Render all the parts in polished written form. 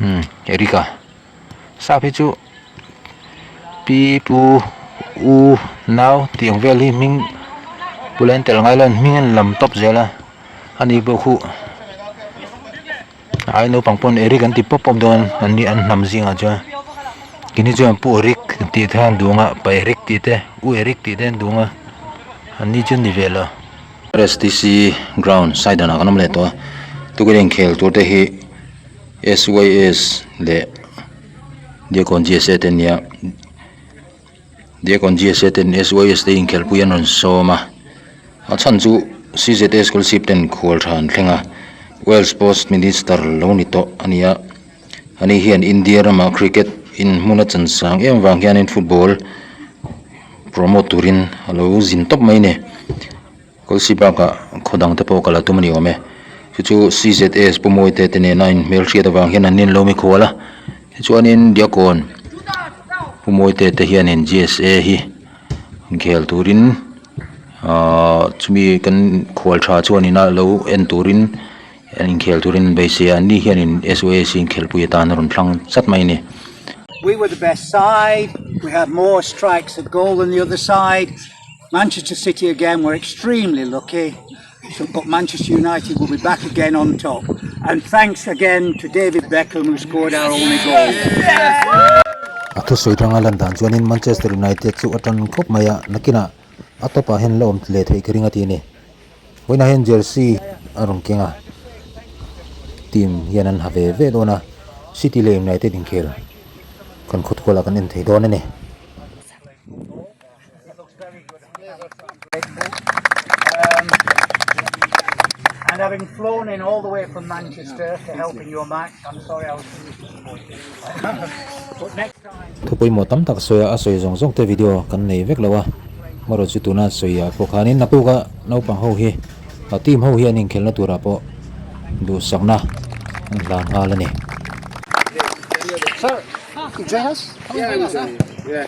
Umm Eric-a sap hi chu pi pu u nau tih ang vel hi hming bula en tel ngai lo hming an lam tawp zel a ani pawh khu ai naupang pawn Eric an ti pawp pawp dawn an ni an hnam zingah chuan keini chuan pu Eric tih te an duh ang a pa Eric tih te u Eric tih te an duh ang a an ni chu an ni ve lo. R_S_T_C ground side ah kan awm leh tawh a tukin inkhel tur te hi S_Y_S leh Diakon G_S_A te an ni a Diakon G_S_A ten S_Y_S te inkhelhpui an rawn sawm a a chhan chu C_Z_A scholarship ten khual tha an thleng a Wales post minister lo ni tawh a ni a ani hian India ramah cricket in hmun a chan sang em vang hianin football promote turin a lo zin tawp mai a ni Kawlsi bakah khaw dang te pawh kal a tum a ni awm e chu chu C_Z_S pu Mawite te nena inhmelhriat avang hian an ni lo mikhual a tichuanin Diakon pu Mawite te hianin G_S_A hi inkhel turin ahh chumi kan khual tha chuanin a lo en turin inkhel turin an beisei a an ni hianin S_O_S hi inkhelhpui atan a rawn thlang chat mai a ni. We were the best side, we had more strikes at goal than the other side. Manchester City again were extremely lucky, so, but Manchester United will be back again on top. And thanks again to David Beckham who scored our only goal. A thusawi tanga lan dan chuanin Manchester United chu a tan khawp mai a, nakinah a tawpah hian la awm leh theih ka ring a ti a ni. Vawiinah hian jersey a rawn keng a, team hian an ha ve ve dawn a, City leh United inkhel kan khawtkualah kan en thei dawn a ni. And having flown in all the way from Manchester to help in your match, I'm sorry I was disappointed. But next time. Thu pawimawh tam tak sawi a, a sawi zawng zawng te video kan nei vek lo a, marawh chu tuna sawi ah pawh khanin naktuk a naupang ho hi a team ho hi an inkhelhna turah pawh duhsakna an hlan nghal a ni. Sir, join us? Yeah.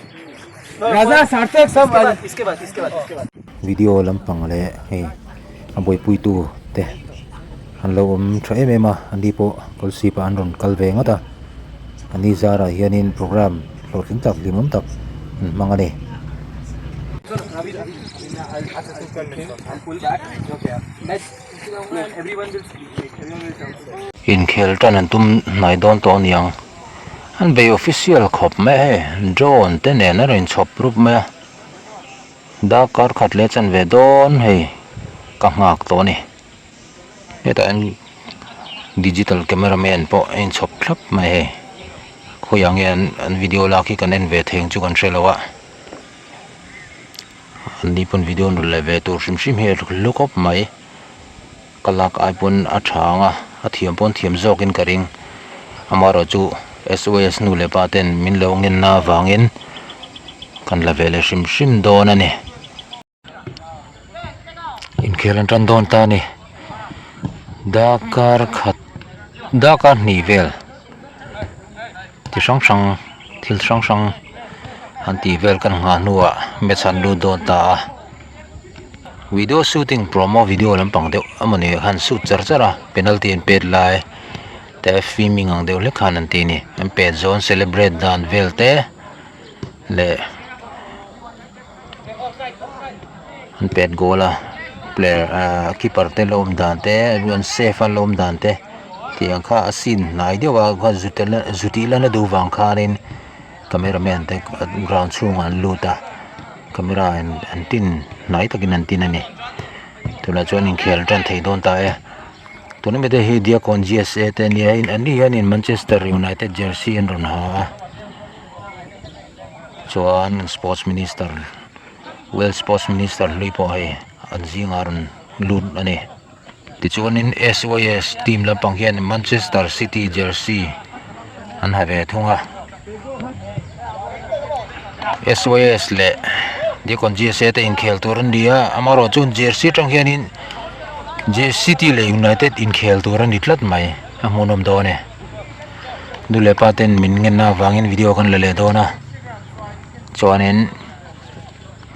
Video lampang leh hei a buaipuitu te an lo awm tha em em a an ni pawh kawlsip ah an rawn kal ve ngawt a an ni zarah hianin program hlawhtling tak hlimawm tak an hmang a ni. Inkhel tan an tum hnai dawn tawh aniang. An bei official khawp mai a hei drone te nen a rawn inchhawp rup mai a darkar khat leh chan ve dawn hei ka nghak tawh a ni hetah hian digital camera man pawh a inchhawp thlap mai a hei khawiah nge an video lak hi kan en ve thei ang chu kan hre lo a an ni pawn video an rawn la ve tur hrim hrim hi a hlu khawp mai. Ka lak ai pawn a tha ang a, a thiam pawn thiam zawkin ka ring. Amaherawhchu SOS nu leh pa ten min lo ngenna avangin kan la ve leh hrim hrim dawn a ni. Inkhel an tan dawn ta a ni. Darkar khat darkar hnih vel ti hrang hrang thil hrang hrang an tih vel kan nghah hnuah match an lut dawn ta a. Video shooting promo video lampang deuh amawni khan shoot char char a penalty an pet lai te filming ang deuh hlek khan an ti a ni an pet zawn celebrate dan vel te leh an pet goal a player ahh keeper te la awm dan te an safe a la awm dan te tiang kha a scene hnai deuh a kha zu tih lana duh vang khanin camera man te ground chhungah an lut a. Camera in an tin hnai takin an tin a ni tunah chuan inkhel tan thei dawn ta e tuna mite hi Diakon G_S_A te ania an ni hianin Manchester United jersey an rawn ha a chuan sports minister world sports minister hlui pawh hei an zingah a rawn lut a ni tichuanin S_Y_S team lampang hian Manchester City jersey an ha ve thung a S_Y_S leh Diakon G_S_A te inkhel tur an ni a amaherawh chuan jersey atang hianin City leh United inkhel tur a ni tlat mai a hmuhnawm dawn e nu leh pa ten min ngen na avangin video kan la leh dawn a chuanin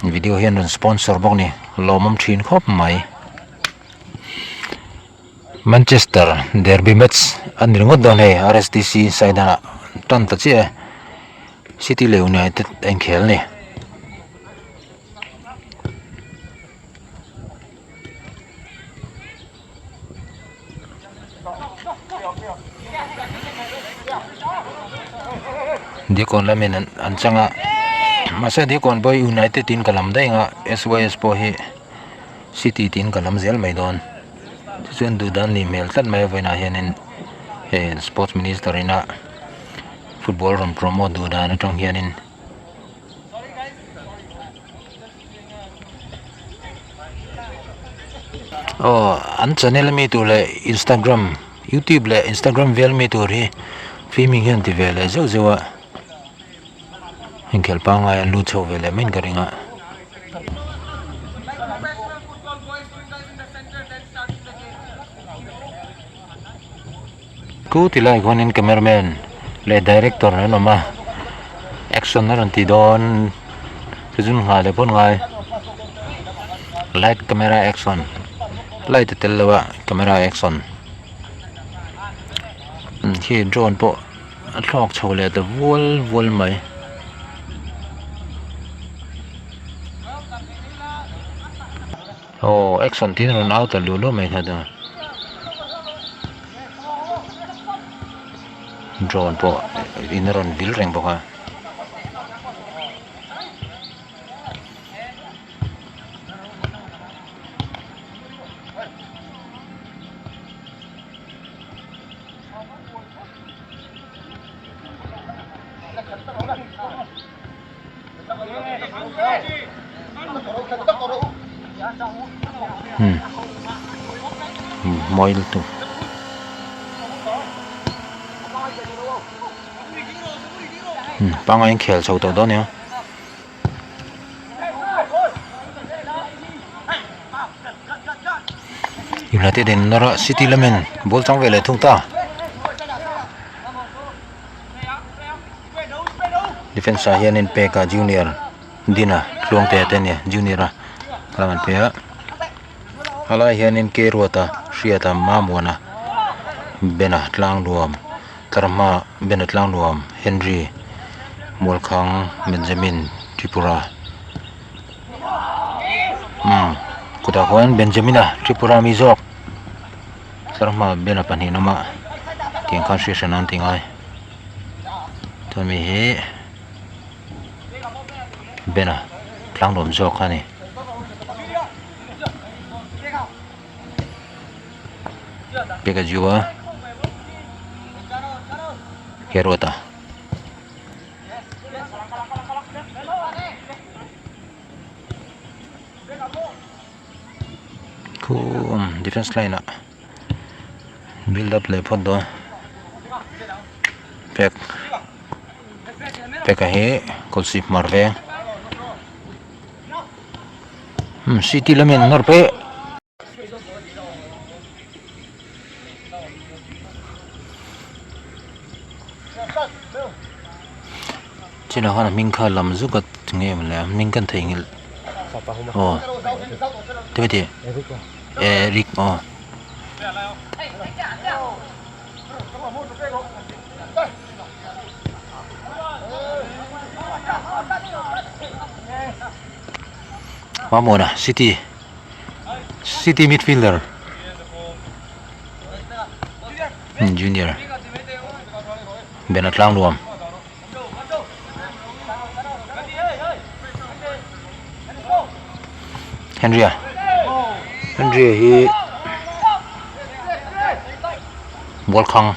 video hian rawn sponsor bawk a ni lawmawm thin khawp mai. Manchester derby match a ni ringawt dawn hei R_S_T_C saidan ah tan ta chiah e City leh United a inkhel a ni. Dikawn lamin an chang a mahse Dikawn pawh hi United tiin ka lam daih ang a S_Y_S pawh hi City tiin ka lam zel mai dawn chu chuan duh dan nih hmel tlat mai a vawiinah hianin hei sports minister ina football rawn promote duh dan atang hianin. Aw an channel ami tur leh instagram youtube leh instagram vel ami tur hi filming hian ti ve leh zeuh zeuh a inkhelh pangngai an lut chho ve leh mai in ka ring a. Ku ti lai khuanin camera man leh director an awm a action a rawn ti dawn chu chu nghah leh phawt ngai light camera action light a tel lo a camera action khi drone pawh a thlawk chho leh ta vual vual mai. Aw action tiin a rawn au ta luah luah mai kha chuan drone pawh in a rawn vil reng bawk a. Mawi lutuk pangngai in khel chho tawh dawn nia. United in nawr a city lamin ball chang ve leh thung ta. Defence ah hianin peka junior Dina Tluangtea te ania junior a hlang an pe a a lai hianin Keruata Hriata Mamuana Bena Tlangnuam Tlarhma Bena Tlangnuam Henry Mualkhang Benjamin Tripura umm kutah khuan Benjamina Tripura mi zawk Tlarhma Bena pahnih an awm a tiang khan hriat hran an ti ngai. Chuan mi hi Bena tlang nuam zawk a ni. Pikachu a carrot a. Khu defence line ah. Build up leh phawt dawn pek peka hi kawlsip hmar veng umm city lamin an nawr peh. Chinah khan a hming kha lam zuk a nge maw le a hming kan theihnghilh aw Timothy Eric aw. Mamawna City City midfielder Junior Bena Tlangnuam. Henry-a Henry-a hi Mualkhang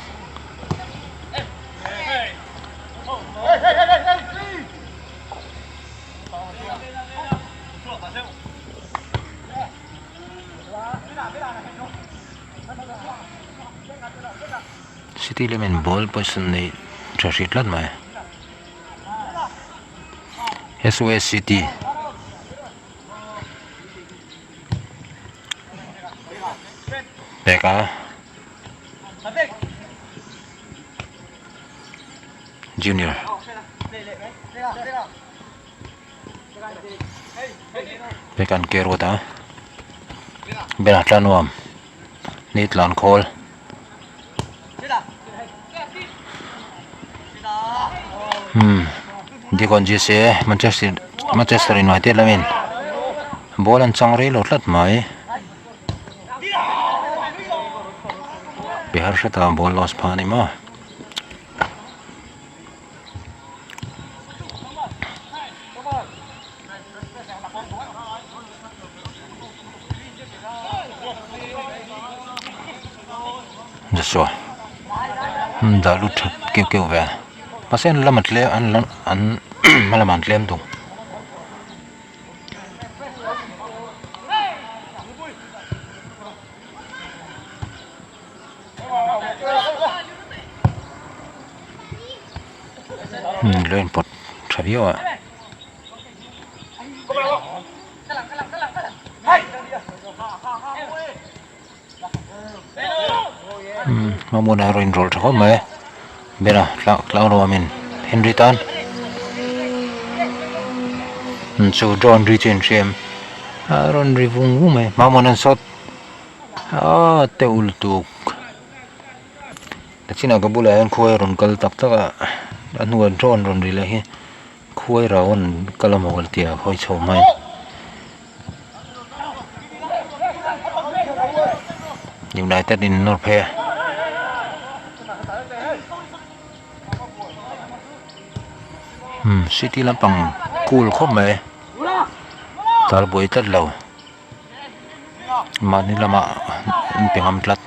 City lamin ball position nei tha hrih tlat mai S_O_S city peka junior. Pek an ke ruat a bela tla nuam. Ni tlan khawl. Hmm Dikon GCA Manchester Manchester United lamin ball an chang rei lo tlat mai. Bihar hreta ball loss phah a ni maw. Joshua hmm dah lut that keuh keuh ve a mahse an lam a tlem an lam an hma lamah an tlem thung. Hmm lo inpawt tha viau a. Hmm hmamuan a rawn inrawlh tha khawp mai bena tlang tlang rawh amin Henry tan hmm chu drone ri chu inhria em a rawn ri vung vung mai hmamuan an sawt aaa teuh lutuk tachinah ka bulah hian khuai a rawn kal tak tak a a hnuah drone rawn ri leh hi. Khuai rau an kal a maw tia hawi chho mai. United in nawr phei a. Hmm city lampang cool khawp mai tal buai tlat lo mahni lamah an pe ngam tlat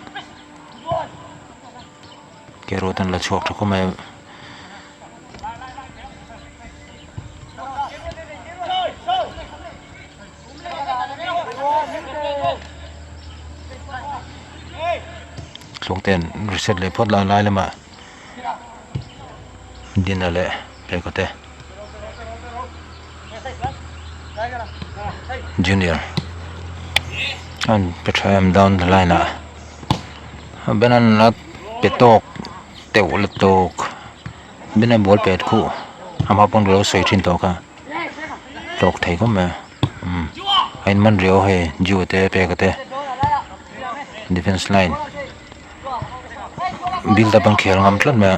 carrot an la chhuak tha khawp mai. Tluang ten reset leh phawt lai lai lamah dinner leh pheikhawk te junior an pe tha em down the line ah a banana pe tawk. Teuh la tawk bena ball pet khuh ama pawn ka lo sawi thin tawh kha hlawk thei khawp mai a umm a in man riau hei Jew te peka te defence line build up an khel ngam tlat mai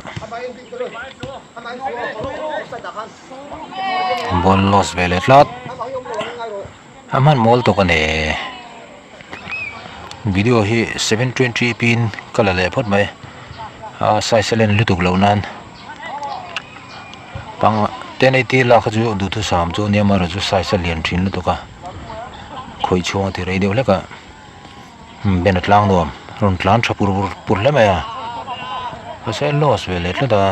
a ball loss ve leh tlat a hman mawl tawk a ni. Video hi 720p in ka la leh phawt mai a size a len lutuk loh nan pang 1080 lak kha chu duhthusam chu ania amaherawh chu size a lian thin lutuk a khawih chhung a ti rei deuh hlek a ben a tlang nuam rawn tlan tha pur pur hle mai a mahse loss ve leh tlat a.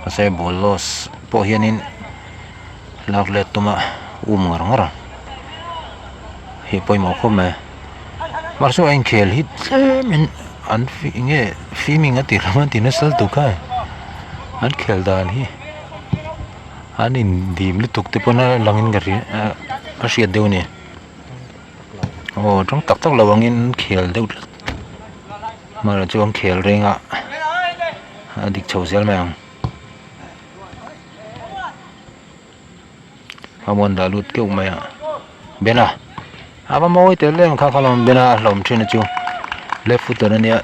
Mahse ball loss pawh hianin lak let tuma um ngar ngar a hei pawimawh khawp mai mahse a inkhel hi tlemin an eng nge filming a tih lam an ti nasa lutuk a an khel dan hi an indim lutuk te pawn a langin ka hria a hriat deuh a ni. Aw tawng tak tak lo angin khel deuh tlat hmanah chuan khel reng a a dik chho zel mai ang amuan dah lut keuh mai a bena a va mawi tel em kha kha lawm bena a hlawm thin a chu left footer ania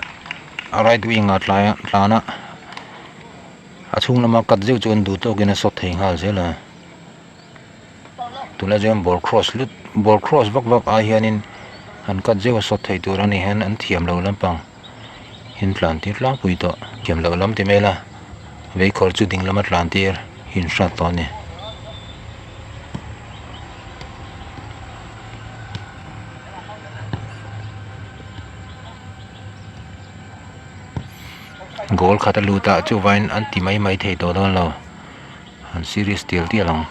a right wing ah tlai tlan a a chhung lama cut zeuh chuan duh tawkin a sawt thei nghal zel a. Tunlai chuan ball cross lut ball cross vak vak ai hianin an cut zeuh a sawt thei tur a ni hian an thiam lo lampang in tlan tir tlangpui tawh thiam loh lam ti mai ila veikhawr chu ding lama tlan tir in hrat tawh a ni. Goal khat a lut a chuvangin an ti mai mai thei tawh dawn lo. An serious tial tial ang.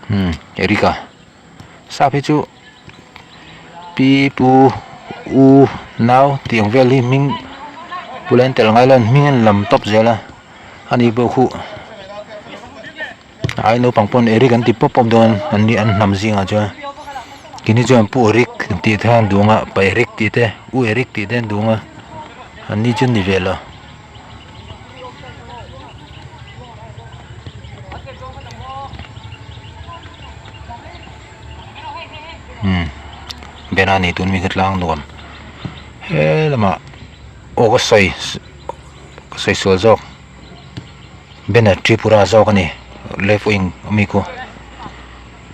Hmm Eric a sap hi chu pi pu u nau tih ang vel hi hming pula in tel ngai lo hming an lam tawp zel a ani pawh khu ai naupang pawn Eric an ti pawp pawp dawn an ni an hnam zingah chuan keini chuan pu Eric tih te an duh ang a pa Eric tih te u Eric tih te an duh ang a. An ni chu ni ve lo. Umm Bena ni tun mi kha tlang nuam he lamah aw ka sawi ka sawi sual zawk Bena Tripura zawk a ni left wing ami khu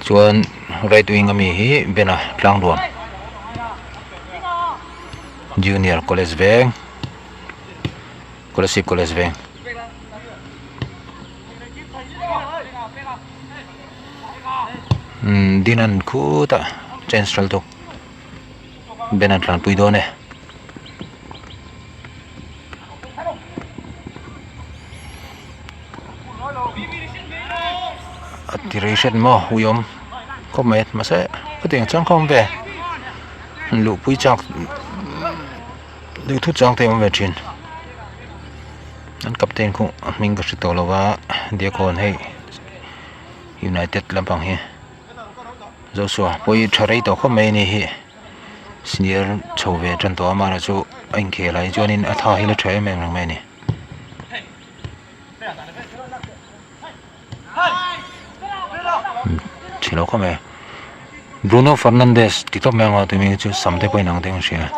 chuan right wing ami hi Bena tlang nuam Junior college veng Kolasib college veng. Umm din an khutah change ral tuk ben an tlanpui dawn e. A ti rei hret maw ui awm khawp mai mahse hetiang chuan kha awm ve luhpui chak duhthu chang te a awm ve thin an captain khu a hming ka hre tawh lo va Diakhawn hei United lampang hi Joshua pawh hi tha rei tawh khawp mai a ni hi senior chho ve tan tawh a amaherawhchu a inkhel ah hi chuanin a tha hi la tha em em reng mai a ni. Chhelo khawp mai Bruno Fernandes ti tawp mai ang a tumi chu sam te pawh inang deuh an hria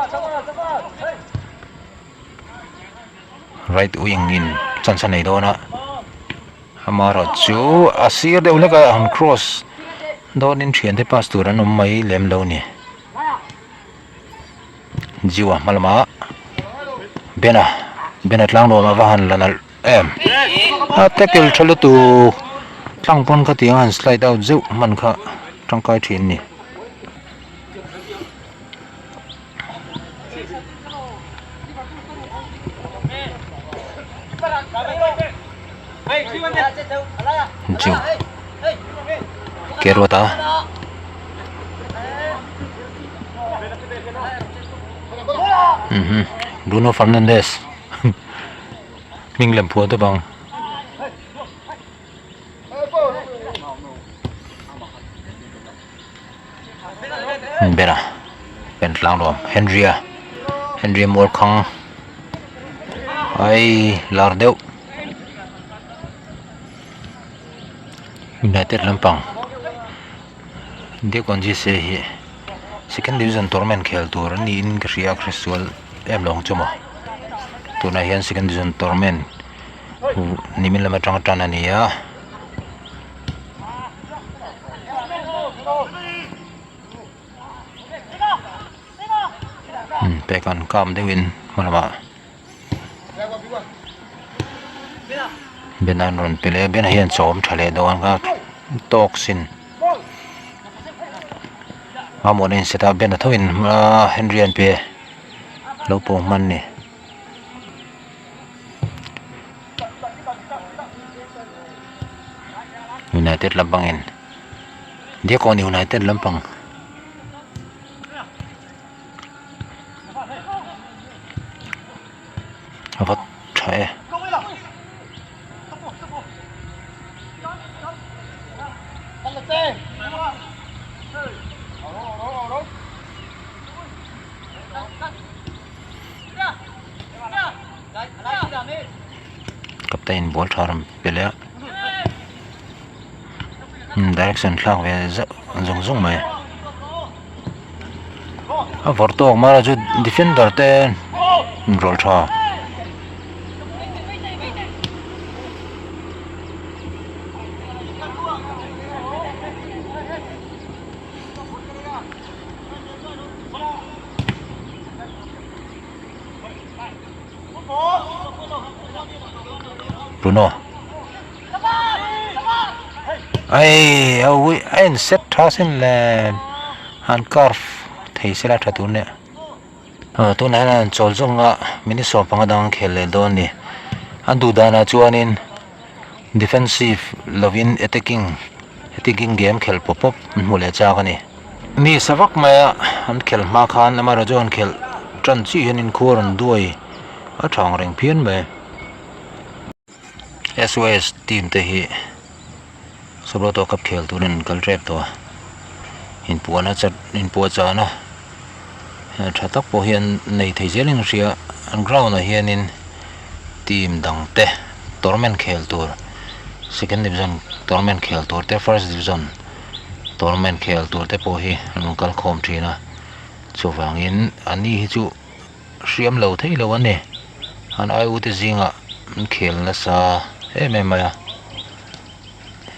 right wing in chance a nei dawn a amaherawh chu a sir deuh hlek a han cross dawnin thiante pass tur an awm mai lem lo a ni. Jiwa hma lamah Bena Bena tlang nuam a va han la nalh em a tackle tha lutuk tlang pawn kha tiang a han slide out zeuh hman kha tangkai thin a ni. Jiw ke ruat a. Bruno Fernandes hming lem phuah deuh ang. Bera pen tlang nuam Henry-a Henry-a mual khang ai lar deuh United lampang. Diakon GC hi second division tournament khel tur an niin ka hria a ka hresual em lo ang chu maw tunah hian second division tournament nimin lam atanga tan a ni a pek an kam deuhin hma lamah Ben an rawn pe leh a Ben hian chawm tha leh dawn kha tawk sin mamawh a inset a Ben a tho in ahh Henry an pe lo pawh hman ni. United lampangin Diakon United lampang. A va tha e. Captain ball tha rawn pe leh a direction thlak ve zeuh zung zung mai. A vawrh tawk mai a chu defender te an rawl tha. Bruno ai a a in set tha sin le han curve thei sela tha tur nia ah tunah hian an chawl zawng a minute 15 dang an khel leh dawn a ni an duh danah chuanin defensive lovin attacking attacking game khelh pawp pawp an hmu leh chak a ni mi sa vak mai a an khelh hma khan amaherawhchu chu an khelh tan chiah hian inkhuar an duai a tha ang reng phian mai. S_O_S team te hi Subroto cup khel turin an kal tep tawh a inpuahna chat inpuahchahna tha tak pawh hi an nei thei zel in ka hria. An ground ah hianin team dang te tournament khel tur second division tournament khel tur te first division tournament khel tur te pawh hi an rawn kal khawm thin a chuvangin an ni hi chu hriam lo thei lo a ni an ai u te zingah an khel nasa em em mai a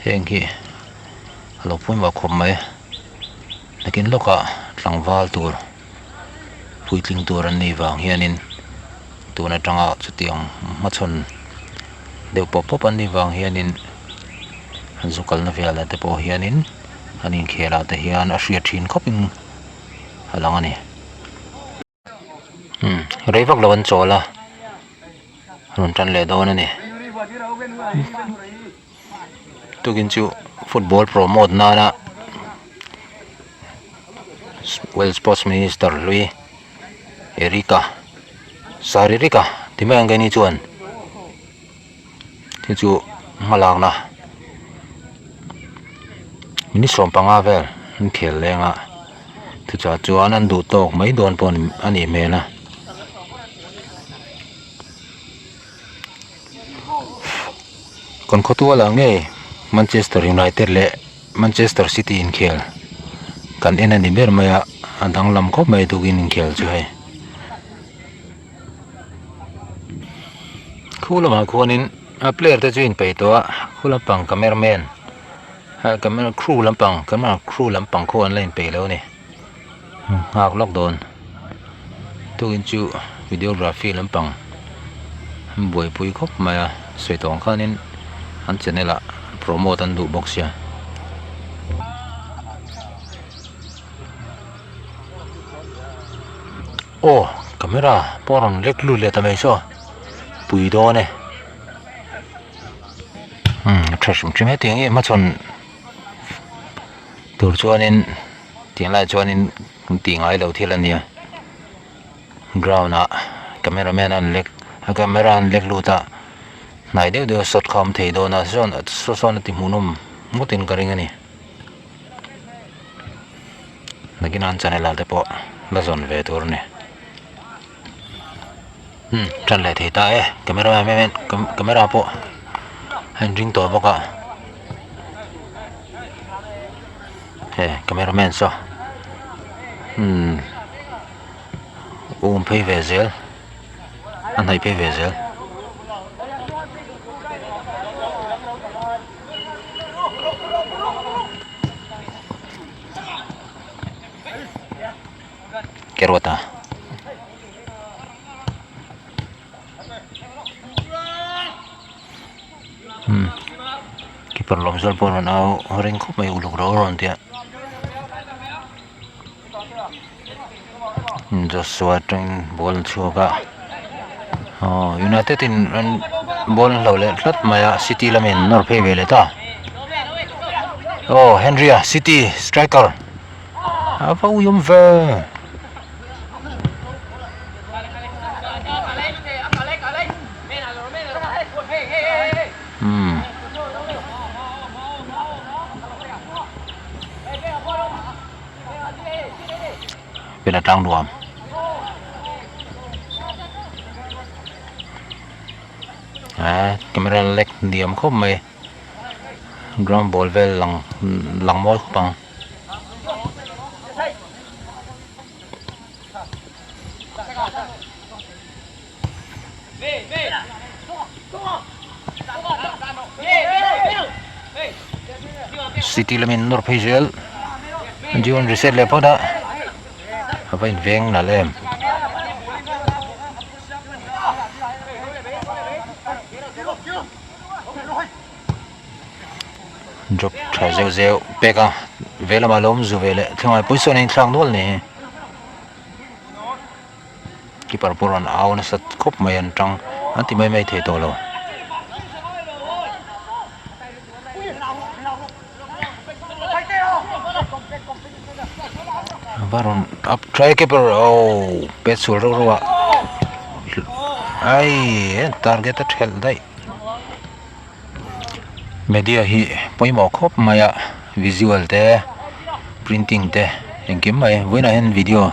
heng hi a lo pawimawh khawp mai nakin lawkah tlangval tur. Puitling tur an nih vang hianin tun atanga chutiang hmachhawn deuh pawp pawp an nih vang hianin an zu kalna velah te pawh hianin an inkhel ah te hian a hriat thin khawpin a lang a ni. Umm rei vak lo an chawl a rawn tan leh dawn a ni. Tukin chu football promote nana World Sports Minister hlui Erika Saririka ti mai ang keini chuan hi chu hmalakna minute 15 vel an khel leng a thuchah chuan an duh tawk mai dawn pawh a nih hmel a. Kan khawtualah nge Manchester United leh Manchester City inkhel kan en a ni ber mai a a danglam khawp mai tukin inkhel chu hei khu lamah khuanin a player te chu inpeih tawh a khu lampang camera man camera crew lampang camera crew lampang khaw an la inpeih lo a ni nghak lawk dawn tukin chu videography lampang an buaipui khawp mai a sawi tawh ang khanin an channel ah promote an duh bawk sia. Aw camera pawh a rawn lek lut leh ta mai saw pui dawn e umm a tha hrim hrim hetiang hi hmachhawn tur chuanin. Tiang lai chuanin kan tih ngai lo thil a nia ground ah camera man an lek a camera an lek lut a hnai deuh deuh a shot kha a awm thei dawn a sawn saw sawn a ti hmuhnawm ngawtin ka ring a ni nakin an channel ah te pawh la zawn ve tur a ni umm tan leh thei ta e camera man camera pawh a inring tawh bawk a. He camera man saw umm um phei ve zel a hnaih phei ve zel. Keruata. Umm keeper lawm zawk pawh rawn au ring khawp mai uluk ro rawn tia Joshua atangin ball a chhuak a aw United in an ball an hloh leh tlat mai a City lamin an nawr phei ve leh ta aw Henry a City striker a va ui awm ve. Umm. Pen atang nuam. Ah camera lek diam khawp mai ground ball vel lang lang mawi khawp ang. City lamin nawr phei zel June reset leh phawt a a va inveng nalh em. Drop tha zeuh zeuh pek a vei lamah lo awm zu ve leh thleng a pawisa a inthlak nual a ni hi. Keeper pawh rawn au nasa khawp mai an tang an ti mai mai thei tawh lo. Va rawn up try keeper oh pet sual reuh reuh a ai target a thelh daih. Media hi pawimawh khawp mai a visual te printing te engkim mai vawiinah hian video.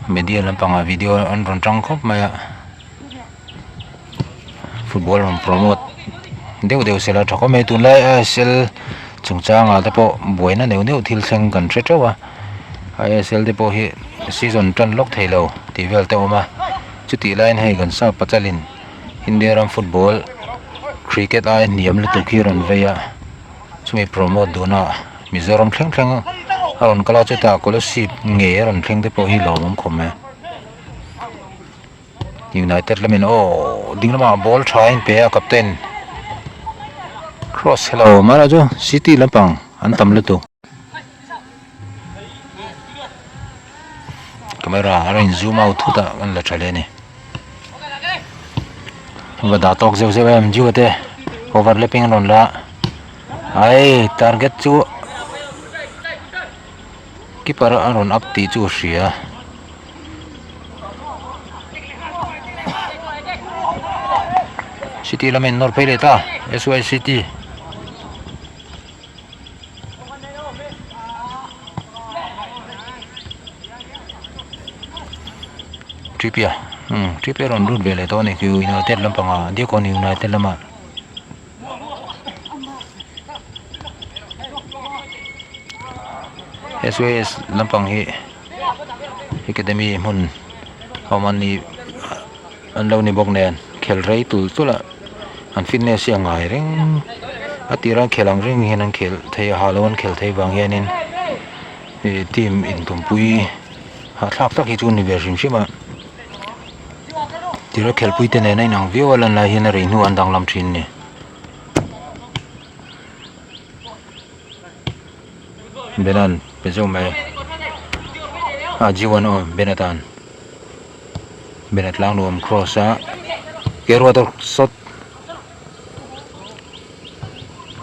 Media lampangah video an rawn tang khawp mai a football rawn promote deuh deuh sela tha khawp mai tunlai I_S_L chungchangah te pawh buaina neuh neuh thil thleng kan hre teuh a I_S_L te pawh hi season tan lawk thei lo tih vel te a awm a chutih laiin hei kan sap pachalin India ram football cricket aia hniam lutuk hi a rawn vei a chumi promote duhna Mizoram thleng thleng a rawn kal a chutah scholarship ngei a rawn thleng te pawh hi lawmawm khawp mai United lamin aw ding lamah ball tha a inpe a captain cross hello mahla chu city lampang an tam lutuk. Camera a rawn zoom out thut a kan la tha hle a ni va dah tawk zeuh zeuh em Jio te overlapping an rawn la a ai target chu keeper a rawn up tih chu a hria. City lamin nawr phei leh ta S_Y city. Trippier umm Trippier rawn lut ve leh tawh a ni khi United lampangah Diakon United lamah S_Y_S lampang hi academy hmun a awm a ni an lo ni bawk nen khel rei tul tul a. An fitness hi a ngai reng a tira khel ang reng hian an khel thei a ha lo an khel thei vang hianin ih team intumpui hahthlak tak hi chu a ni ve hrim hrim a tira khelpui te nen a inang viau a lan lai hian a rei hnuah an danglam thin a ni. Benan pe zawk mai a Jiwan aw Benatan. Bena tlang nuam cross a ke ruat a sawt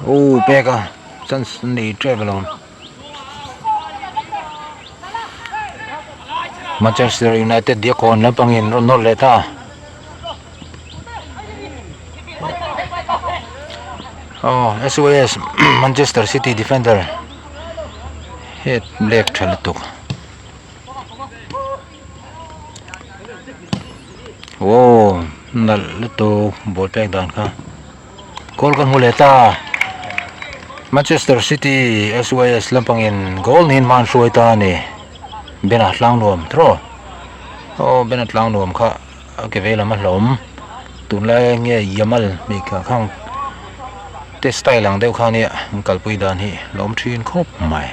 oh pek a chance an nei tep alawm Manchester United diakhawn lampangin rawn nawr leh ta oh S_O_S Manchester City defender head lek tha lutuk. Aw nalh lutuk ball pek dan kha goal kan hmu leh ta Manchester City S_Y_S lampangin goal niin hma an hruai ta a ni Bena tlang nuam tawh aw Bena tlang nuam kha a ke vei lam a hlawm tunlai nge Yamal hmeichhe kha khang te style ang deuh kha nia an kalpui dan hi lawm thin khawp mai.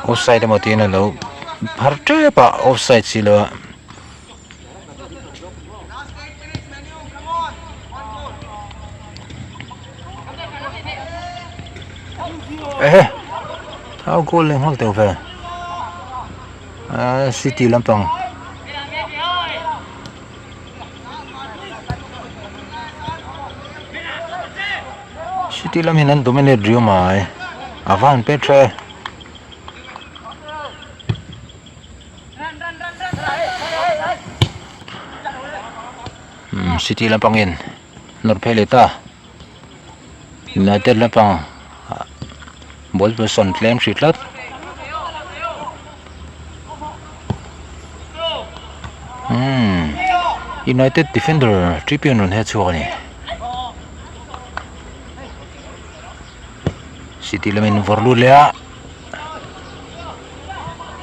Offside emaw tiin a lo phar tep a offside si lo a. Ehe thau goal leh nghal teuh ve ah city lampang. City lam hian an dominate riau mai a va han pet tha e. City lampangin nawr phei leh ta United lampang ball chu sawn tlem hrih tlat. Umm United defender Trippier rawn heh chhuak a ni. City lamin vawrh lut leh a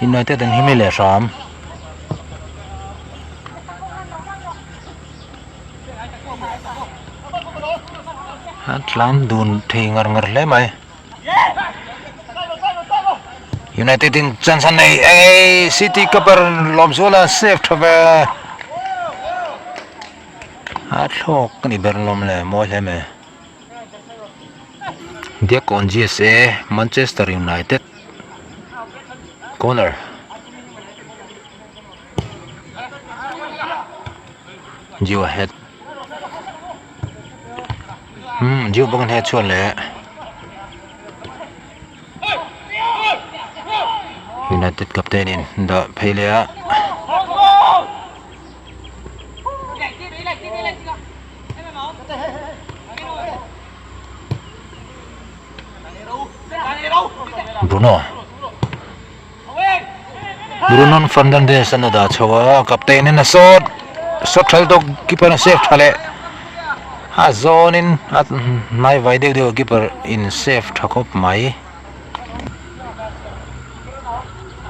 United an him leh hram. A tlan dun thei ngar ngar hle mai. United in chance an nei ei City keeper Lawmzuala save tha ve a thlawk a ni ber lawm le mawi hle mai Diakkawn G_S_A Manchester United corner Gio head umm Gio bawk an head chhuat leh United captain in dah phei leh a. Bruno. Bruno Fernandes an a dah chho a, captain in a sawt sawt tha tawk keeper a save tha leh a zawn in a hnai vai deuh deuh a keeper in save tha khawp mai.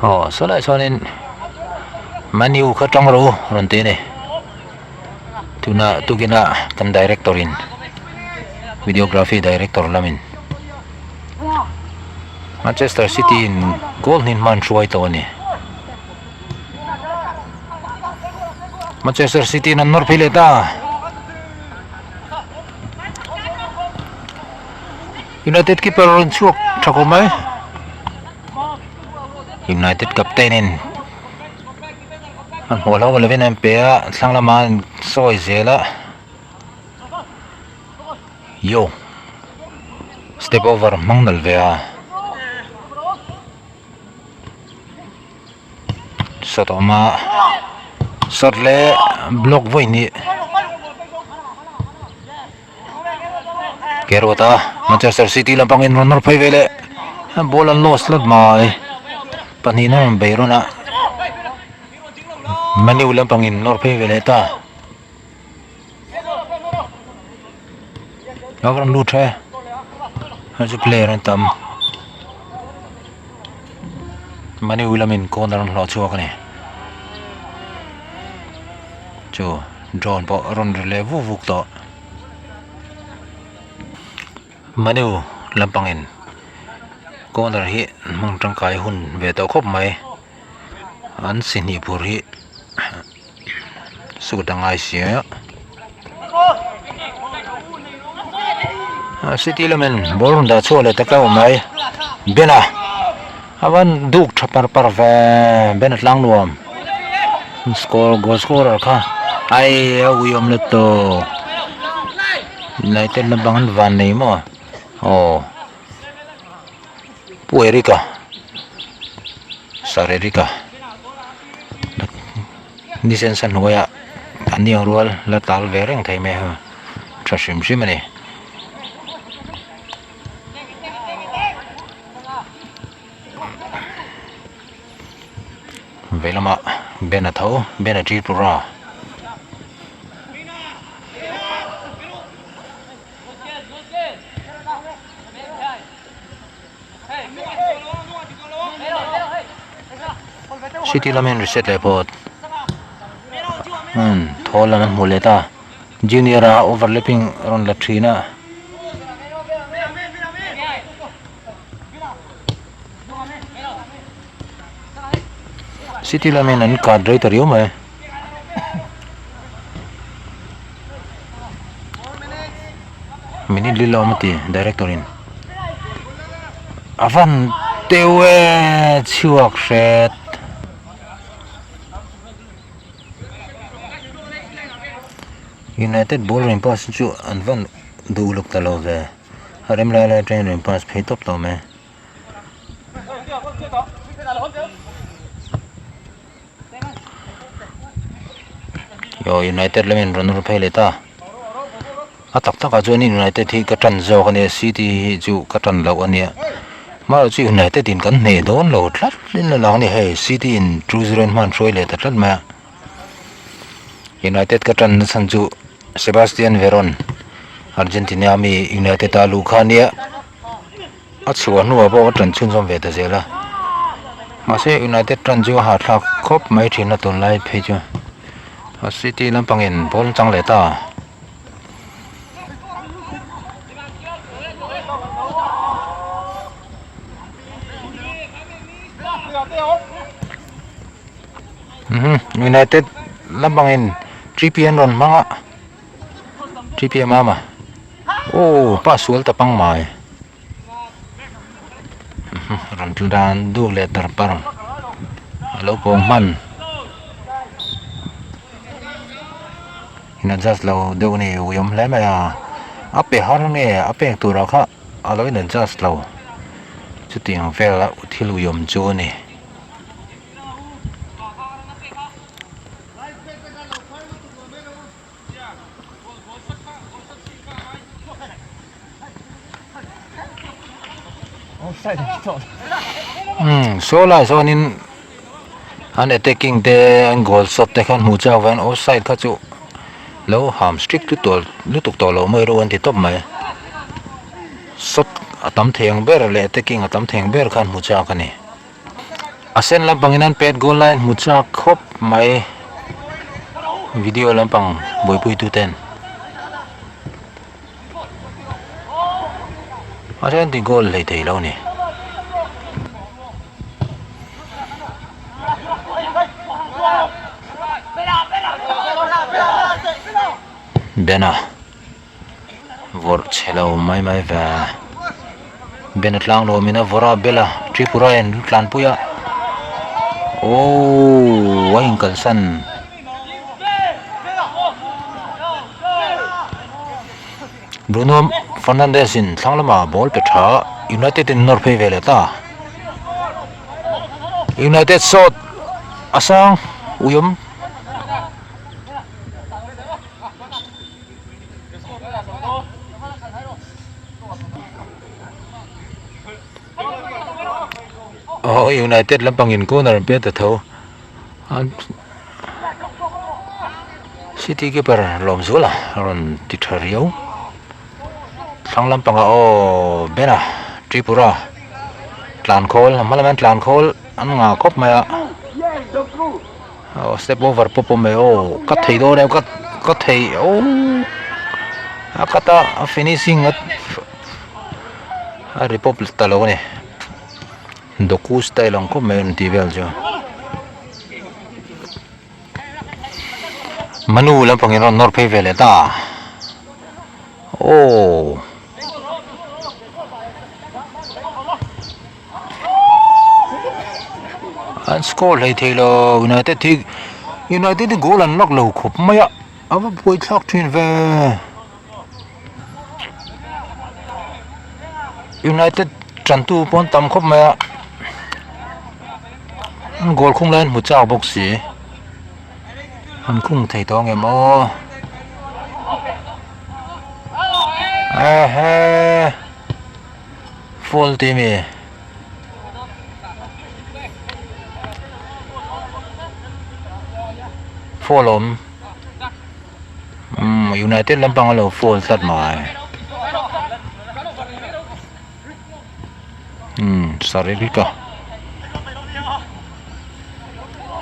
Aw sawlai chuanin Man U kha tang rawh u rawn ti a ni. Tuna tukina kan director in videography director lamin Manchester City in goal hnin hman hruai tawh a ni. Manchester City in an nawr phei leh ta. United keeper rawn chhuak tha khawp mai. United captain in an hmuh hlauh lovin an pe a thlang lamah an sawi zel a yo step over hmang nalh ve a shot a awm a shot leh block vawi hnih Keruat a Manchester City lampang in rawn nawr phei ve leh ball an lost tlat mai pahnih na rawn bei rawn a Man U lampang in nawr phei ve leh ta a rawn lut tha e hei chu player an tam Man U lamin corner an hlawh chhuak a ni chu drone pawh a rawn ri leh vuk vuk tawh. Manu lampangin corner hi hmang tangkai hun ve tawh khawp mai an si hnih phur hi suit a ngai si a city lamin ball rawn dah chhuak leh ta keuh mai bena a van duk tha par par ve bena tlang nuam score goal scorer kha ai a ui awm let tawh United lampang an van nei maw aw Pu Eric-a Sir Eric-a ni sen sa hnuaiah an ni ang rual la tal ve reng thei mai a tha hrim hrim a ni. Vei lamah Ben a tho Ben a Tripura. City lamin reset leh phawt umm thawl lam an hmu leh ta junior a overlapping rawn la thin a. City lamin an kat rei ta riau mai. Minute lil a awm a ti director in a van teuh e chhuak hret. United ball rawn pass chu an van duh luk ta lo ve a rem lai lai atangin rawn pass phei tawp tawh mai. Aw United lamin rawn ur phei leh ta a tak tak ah chuan United hi ka tan zawk a nia City hi chu ka tan loh a nia amaherawhchu chu United in kan hneh dawn lo tlat in a lang a ni hei City in 2-0 in hman hruai leh ta tlat mai a United ka tan na chhan chu Sebastian Veron Argentina mi United a luh kha a nia. A chhuah hnuah pawh ka ṭan chhunzawm ve ta zel a, mahse United ṭan chu a hahthlak khawp mai ṭhin a tunlai phei chu a city lampangin ball an chang leh ta. United lampangin T P an rawn hmang a. T P mama aw pa sual ta pang mai rawn tlu dan duk leh tar par a lo pawng hman in adjust lo deuh a ni ui awm hle mai a a pe har nge a pek turah kha a lo in adjust lo chutiang vel a thil ui awm chu a ni. Umm saw lai sawnin an attacking te an goal shot te khan hmuh chak vang offside kha chu lo ham strict lutuk lutuk tawh lo mai rawh an ti tawp mai shot a tam thei ang ber leh attacking a tam thei ang ber khan hmu chak a ni a sen lampang in an pet goal lai an hmu chak khawp mai video lampang buaipui tu ten. A then ti goal hlei thei lo ni. Bena vawrh chhe lo mai mai ve. Bena tlang lo min a vawrh a bela Tripura in tlanpui a aww a inkalsan. Bruno Fernandes in thlang lamah ball pe tha United in nawr phei ve leh ta. United shot a sang uiawm. Oh United lampang in corner an pe ta tho. City keeper Lawmzuala a rawn ti tha riau thlang lampangah aw Bena Tripura tlan khawl a hma lamah hian tlan khawl an ngah khawp mai a aw step over pawp awm e aw ka thei dawn em ka ka thei aww a cut a a finishing a a ri pawp ta lo a ni. Doku style ang khawp mai a rawn tih vel chu. Manu lampang in rawn nawr phei ve leh ta. Aww. An score hlei thei lo United hi United hi goal an lak lo khawp mai a a va buai thlak thin ve. United tantu pawh an tam khawp mai a an goal khung lai an hmu chak bawk si an khung thei tawh ang em aw ehe foul tih ami. Foul a awm. Umm United lampang a lo foul tlat mai umm Sarelika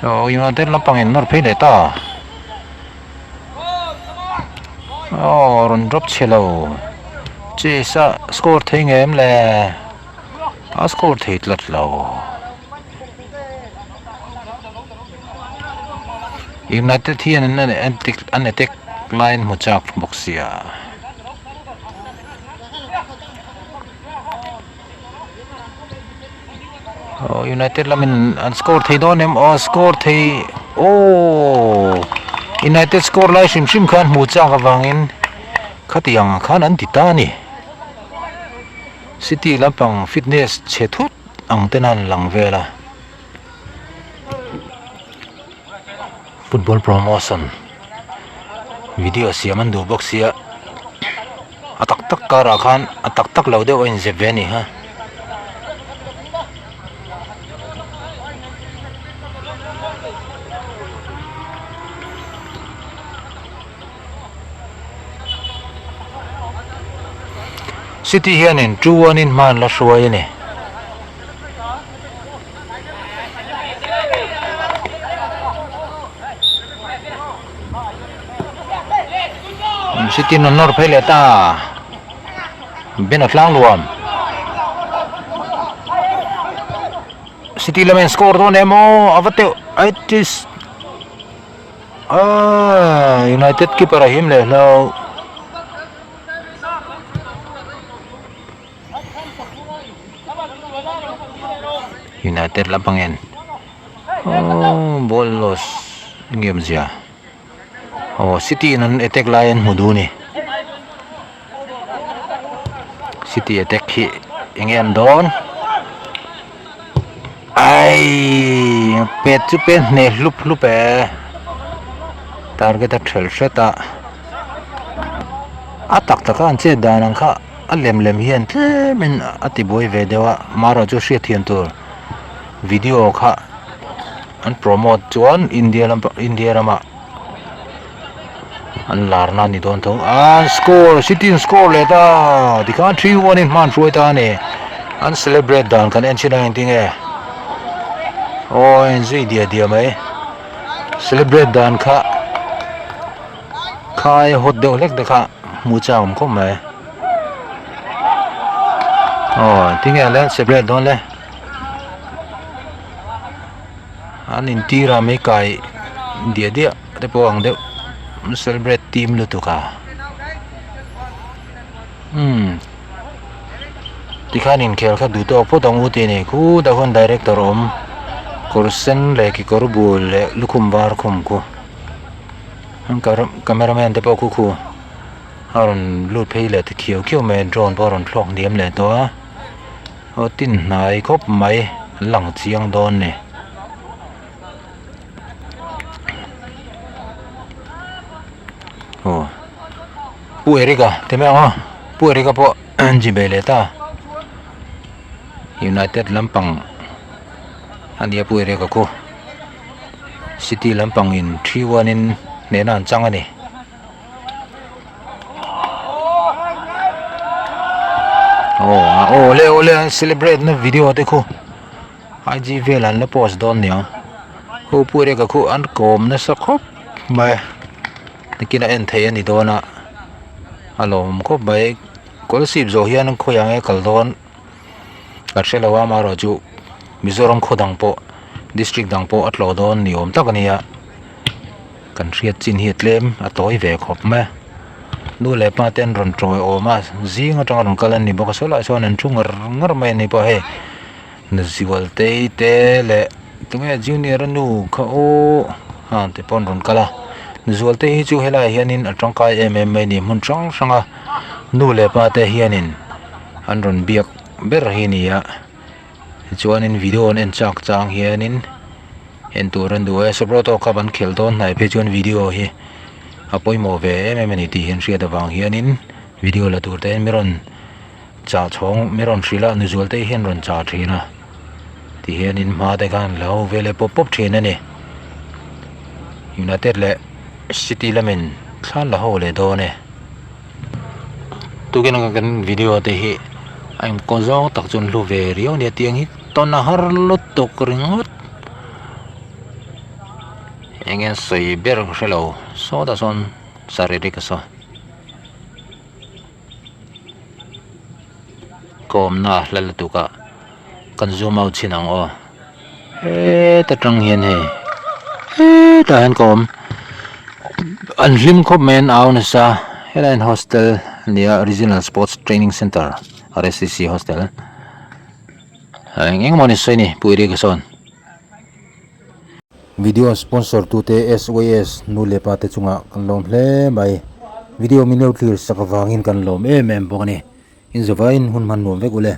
aw United lampang in nawr phei leh ta aw rawn drop chhe lo chase a score thei ngem le a score thei tlat lo. United hian an an attack laiin hmu chak bawk sia. Aw United lamin an score thei dawn em aw score thei aww United score lai hrim hrim khan hmu chak avangin khatiang ang khan an ti ta a ni. City lampang fitness chhe thut ang ten a han lang vel a. Football promotion video siam an duh bawk sia a tak tak karah khan a tak tak lo deuh a inzep ve a ni kha. City hianin 2-1 in hma an la hruai a ni. City in an nawr phei leh ta Ben a tlang luam City lamin score dawn em aw a va teuh it is ah United keeper a him leh hlo. United lampang en aww ball loss eng em zia aw city in an attack lai an hmu duh a ni city attack hi eng nge an dawn aii pet chu pet hneh hlup hlup e target a thelh hret a a tak tak a an chet dan ang kha. A lem lem hian tlemin a ti buai ve deuh a, marawh chu hriat thiam tur. Video kha an promote chuan India lam India ramah an lar na ni dawn tho an score city in score leh ta tikhan 3-1 in hman hruai ta a ni an celebrate dan kan en chin a engtin nge aw a inzui diah diah mai celebrate dan kha khai hawt deuh hlek te kha hmuh chak awm khawp mai aw tinge le celebrate dawn le. An intir a mai kai diah diah te pawh ang deuh an celebrate team lutuk a umm tikhan inkhel kha duh tawk phawt ang u tih a ni khutah khuan director a awm kawr sen leh kekawr bul leh lukhum var khum khu an camera man te pawh khu khu a rawn lut phei leh ta khiau khiau mai a drone pawh a rawn thlawk hniam leh tawh a. Aw tin hnai khawp mai an lang chiang dawn ni. Aw Pu Eric a ti mai ang aw Pu Eric a pawh an ji ve leh ta United lampang a nia Pu Eric a khu City lampang in 3-1 in hnehna an chang a ni. Aw aw le aw le an celebrate na video te khu IG vel an la post dawn nia khu pu reka khu an kawm nasa khawp mai nikin a en theih a ni dawn a a lawm khawp mai kawlsip zawh hian khawiah nge kal dawn ka hre lo a amaherawh chu Mizoram khaw dang pawh district dang pawh a tlawh dawn ni awm tak a nia. Kan hriat chin hi a tlem a tawi ve khawp mai a nu leh pa te an rawn tawi awm a zing atanga rawn kal an ni bawk a sawlaiah sawn an thu ngar ngar mai a ni pawh hei Zualtei te leh tunge junior a nu kha aw ha te pawh an rawn kal a Zualtei hi chu helaiah hianin a tangkai em em mai a ni hmun hrang hrang a nu leh pa te hianin an rawn biak ber hi a ni a tichuanin video an en chak chang hianin. En tur an duh e Subroto cup an khelh dawn hnai phei chuan video hi a pawimawh ve em em a ni tih hian hriat avang hianin video la tur te hian mi rawn chah chhawng mi rawn hrilh a nuzual te hian rawn chah thin a ti hianin hma te khan lo ve leh pawp pawp thin a ni United leh City lamin thla la ho leh dawn e. Tukin anga kan video te hi a inkaw zawng tak chu an hlu ve riau a nia tiang hi tawn a har lutuk ringawt eng nge sawi ber ka hrelo sawtah sawn sariri ka saw kawmna hla lutuk a kan zoom out chhin ang aw heta tang hian hei hetah hian ka awm an hlim khawp mai an au nasa helai hian hostel a ni a regional sports training centre R_S_C_C hostel eng eng emaw ni sawi a ni pu Eric a sawn. Video sponsor tute S_Y_S nu leh pa te chungah kan lawm hle mai video min lo thlir sak avangin kan lawm em em bawk a ni inzawvain hun hman nuam vek ule.